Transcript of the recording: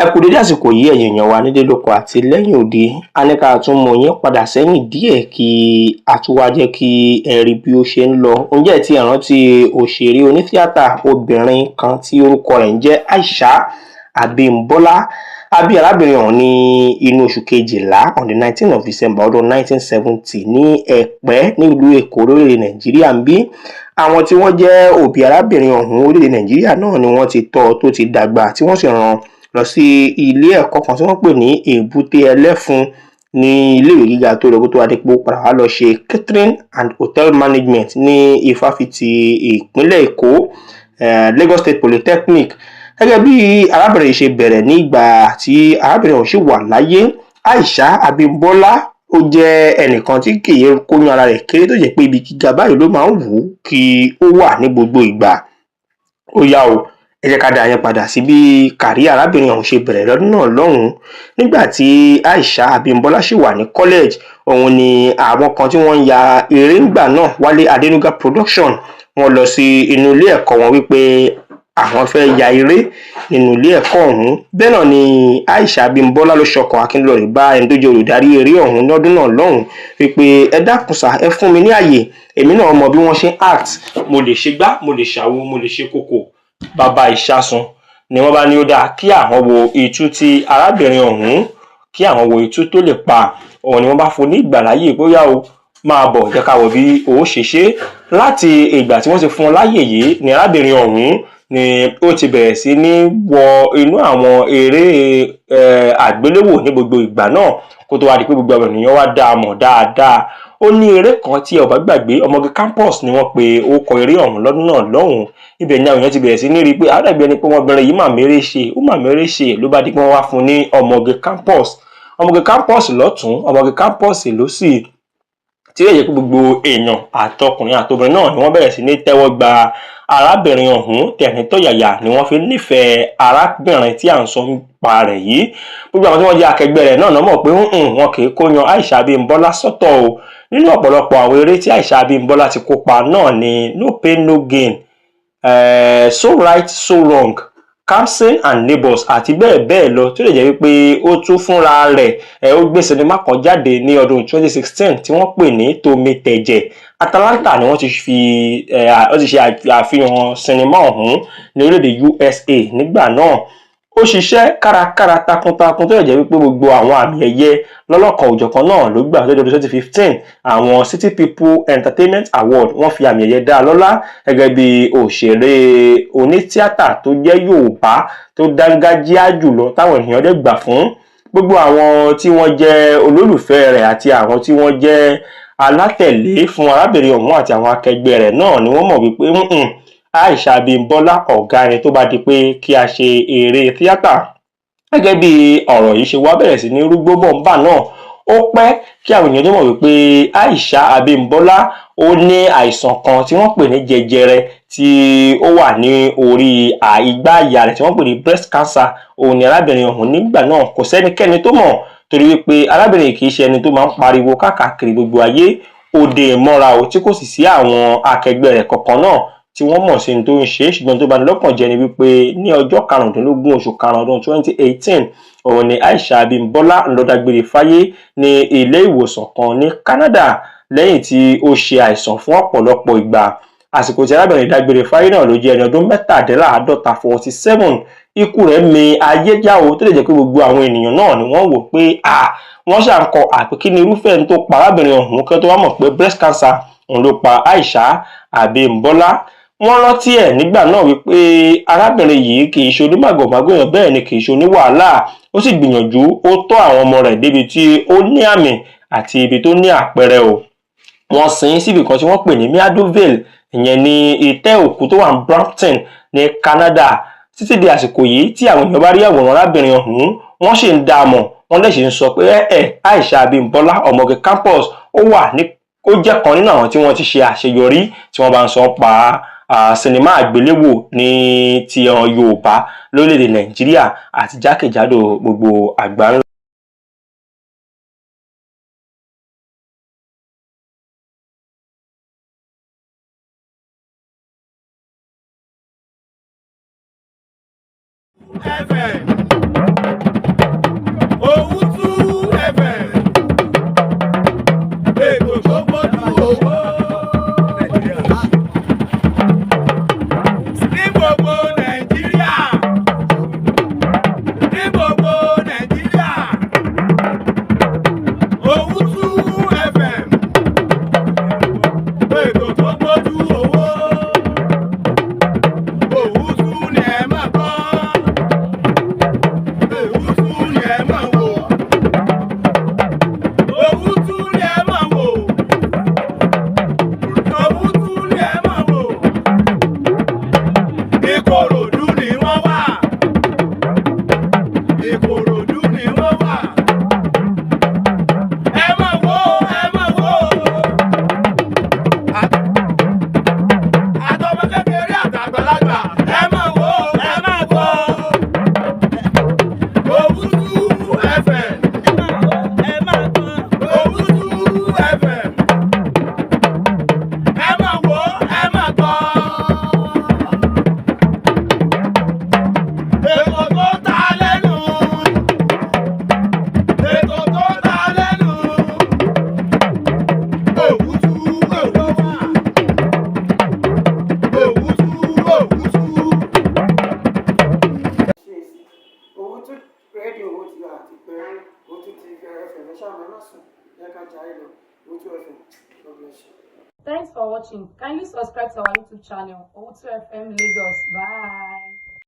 Ẹ kú dédé àsìkò yìí, ẹ̀yin èèyàn wa nílé lóko àti lẹ́yìn odi. A ní ká tún mú yín padà sẹ́yìn díẹ̀ kí a tún wá jẹ́ kí ẹ rí bí ó ṣe ń lọ. Ǹjẹ́ ẹ ti rántí òṣèré onítíátà obìnrin kan tí orúkọ rẹ̀ ń jẹ́ Aisha Abímbọ́lá? A bí arábìnrin ọ̀hún ní inú oṣù kejìlá, on the 19 of December, ọdún 1970, ní Ẹ̀pẹ́ nílùú Èkó, lórílẹ̀ Nàìjíríà ń bí. Àwọn tí wọ́n jẹ́ òbí arábìnrin ọ̀hún, orílẹ̀ Nàìjíríà náà ni wọ́n ti tọ́ ọ tó ti dàgbà, tí wọ́n sì rán lọ sí ilé ẹ̀kọ́ kan tí wọ́n pè ní Èbúté Ẹlẹ́fun ní iléèwé gíga tó lọ, kó tó wá di pé ó padà wá lọ ṣe catering and hotel management ní ifáfitì ìpínlẹ̀ Èkó, Lagos State Polytechnic. Gẹ́gẹ́ bí arábìnrin yìí ṣe bẹ̀rẹ̀, ní ìgbà tí arábìnrin ọ̀hún ṣì wà láyé, Aisha Abímbọ́lá ó jẹ́ ẹnìkan tí kì í kóyún ara rẹ̀ kéré, tó jẹ́ pé ibi gíga báyìí ló máa ń wù ú kí ó wà ní gbogbo ìgbà. Ó yá o, ẹ jẹ́ ká dá yín padà sí bí career arábìnrin ọ̀hún ṣe bẹ̀rẹ̀ lọ́dún náà lọ́hùn-ún. Nígbà tí Aisha Abímbọ́lá ṣì wà ní college, òun ni àwọn kan tí wọ́n ń ya eré ńgbà náà, Wálé Adénúgá Production, wọ́n lọ sí inú ilé ẹ̀kọ́ wọn wípé àwọn fẹ́ ya eré nínú ilé ẹ̀kọ́ ọ̀hún. Bẹ́ẹ̀ náà ni Aisha Abímbọ́lá ló ṣọkọ̀ akínlọ́rẹ̀ bá ẹni tó jẹ́ olùdarí eré ọ̀hún lọ́dún náà lọ́hùn wípé, "Ẹ dákun sà, ẹ fún mi ní àyè, èmi náà mọ bí wọ́n ṣe ń act, mo lè ṣe gbá, mo lè ṣàwo, mo lè ṣe kókò bàbá ìṣasùn." Ni wọ́n bá ní ó dáa kí àwọn wo itú tí arábìnrin ọ̀hún, kí àwọn wo itú tó lè pa òun. Ni wọ́n bá fún ní ìgbàláyè, bóyá o máa bọ̀, jẹ́ ká wò bí o ṣe ṣe. Láti ìgbà tí wọ́n ti fún un láyè yìí ni arábìnrin ọ̀hún ni ó ti bẹ̀rẹ̀ sí ní wọ inú àwọn eré àgbéléwò ní gbogbo ìgbà náà, kó tó wá di pé gbogbo àwọn ènìyàn wá dá a mọ̀ dáadáa. Ó ní eré kan tí ẹ ò bá gbàgbé, Ọmọge Campus ni wọ́n pe orúkọ eré ọ̀hún lọ́dún náà lọ́hùn-ún. Ibẹ̀ ni àwọn èèyàn ti bẹ̀rẹ̀ sí ní rí i pé àdàbí ẹni pé ọmọbìnrin yìí mà méré ṣe, ó mà méré ṣe. Ló bá di pé wọ́n wá fún un ní Ọmọge Campus, Ọmọge Campus lọ́tún, Ọmọge Campus lósì, tí ó yẹ pé gbogbo èèyàn, àtọkùnrin àtobìnrin náà, ni wọ́n bẹ̀rẹ̀ sí ní tẹ́wọ́ gba arábìnrin ọ̀hún. Tẹ̀rín tọ̀yàyà ni wọ́n fi nífẹ̀ẹ́ arábìnrin tí à ń sọ nípa rẹ̀ yìí. Gbogbo àwọn tí wọ́n jẹ́ akẹgbẹ́ rẹ̀ náà náà mọ̀ pé wọn kì í kó yan Aisha Abímbọ́lá sọ́tọ̀ o. Nínú ọ̀pọ̀lọpọ̀ àwọn eré tí Aisha Abímbọ́lá ti kópa náà ni No Pain No Gain, So Right So Wrong, Kamsin and Neighbors àti bẹ́ẹ̀ bẹ́ẹ̀ lọ, tó lè jẹ́ wípé ó tún fúnra rẹ̀ ẹ̀ ó gbé sinimá kan jáde ní ọdún 2016 tí wọ́n pè ní Tomi Tẹ̀jẹ̀. Atlanta ni wọ́n ti fi ẹ̀ wọ́n ti ṣe àfihàn sinimá ọ̀hún ní orílẹ̀-èdè USA nígbà náà. Ó ṣiṣẹ́ kárakára takuntakun, tó lè jẹ́ wípé gbogbo àwọn àmì ẹ̀yẹ lọ́lọ́kan òjọ̀kan náà ló gbà. Lọ́dún 2015, àwọn City People Entertainment Award, wọ́n fi àmì ẹ̀yẹ dá a lọ́lá gẹ́gẹ́ bí òṣèré onítíátà tó jẹ́ Yorùbá tó dángájíá jùlọ, táwọn ènìyàn dẹ̀ gbà fún. Gbogbo àwọn tí wọ́n jẹ́ olólùfẹ́ rẹ̀ àti àwọn tí wọ́n jẹ́ alátẹ̀lé fún arábìnrin ọ̀hún àti àwọn akẹgbẹ́ rẹ̀ náà ni wọ́n mọ̀ wípé Aisha Abímbọ́lá, ọ̀gá ẹni tó bá di pé kí a ṣe eré tíátà. Gẹ́gẹ́ bí ọ̀rọ̀ yìí ṣe wá bẹ̀rẹ̀ sí ní rúgbó bọ̀ ńbà náà, ó pẹ́ kí àwọn èèyàn tó mọ̀ wípé Aisha Abímbọ́lá ó ní àìsàn kan tí wọ́n pè ní jẹjẹrẹ tí ó wà ní orí igbá àyà rẹ̀, tí wọ́n pè ní breast cancer. Òun ni arábìnrin ọ̀hún nígbà náà, kò sẹ́nikẹ́ni tó mọ̀, torí wípé arábìnrin kì í ṣe ẹni tó máa ń pariwo káàkiri gbogbo ayé. Òde ìmọ̀ra o, tí kò sì sí àwọn akẹgbẹ́ rẹ̀ kankan náà tí wọ́n mọ̀ sí ní tó ń ṣe é. Ṣùgbọ́n tó bani lọ́kàn jẹ́ ni wípé ní ọjọ́ 15 oṣù karùn-ún ọdún 2018, òun ni Aisha Abímbọ́lá ló dágbére fáyé ní ilé ìwòsàn kan ní Canada, lẹ́yìn tí ó ṣe àìsàn fún ọ̀pọ̀lọpọ̀ ìgbà. Àsìkò tí arábìnrin dágbére fáyé náà ló jẹ́ ẹni ọdún 47, 47. Ikú rẹ̀ mi ayé já o, tó lè jẹ́ pé gbogbo àwọn ènìyàn náà ni wọ́n wò pé à wọ́n ṣà ń kọ àpè kí ni irúfẹ́ ẹni tó pa arábìnrin ọ̀hún, kí wọ́n tó wá mọ̀ pé breast cancer òun ló pa Aisha Abímbọ́lá. Wọ́n rántí ẹ̀ nígbà náà wípé arábìnrin yìí kì í ṣe onímàgòmágó èèyàn, bẹ́ẹ̀ ni kì í ṣe oníwàhálà. Ó sì gbìyànjú, ó tọ́ àwọn ọmọ rẹ̀ débi tí ó ní àmì àti ibi tó ní àpẹẹrẹ o. Wọ́n sin síbì kan tí wọ́n pè ní Meadowvale, ìyẹn ní ìtẹ́ òkú tó wà ní Brampton ní Canada. Títí di àsìkò yìí, tí àwọn èèyàn bá rí àwòrán arábìnrin ọ̀hún, wọ́n sì ń dá a mọ̀, wọ́n dẹ̀ sì ń sọ pé ẹ Aisha Abímbọ́lá, Ọmọge Campus, ó wà ní, ó jẹ́ kan nínú àwọn tí wọ́n ti ṣe àṣeyọrí tí wọ́n bá ń sọ pa sinimá àgbéléwò ní ti Yorùbá lórílẹ̀‐èdè Nàìjíríà àti jákèjádò gbogbo àgbáńlá. FM. Ìkòròdú ni wọ́n wà. Ẹ máa wo, ẹ máa wo. Àtọmọ kékeré àtàgbàlagbà, ẹ máa wo, ẹ máa wo. Òwútú FM. Òwútú FM. Ẹ máa wo, ẹ máa gbọ́. Ètò tó ta lẹ́nu. Ètò tó ta lẹ́nu. Òwútú, òwútú. Òwútú, òwútú. Ṣe sí Owutu rédíò, ó ti àti pé Owutu TV FM. Ẹ ṣáà máa sùn, ẹ ká jayé lọ. Owutu FM, God bless you. Thanks for watching. Kindly subscribe to our YouTube channel, Owutu FM Lagos. Bye.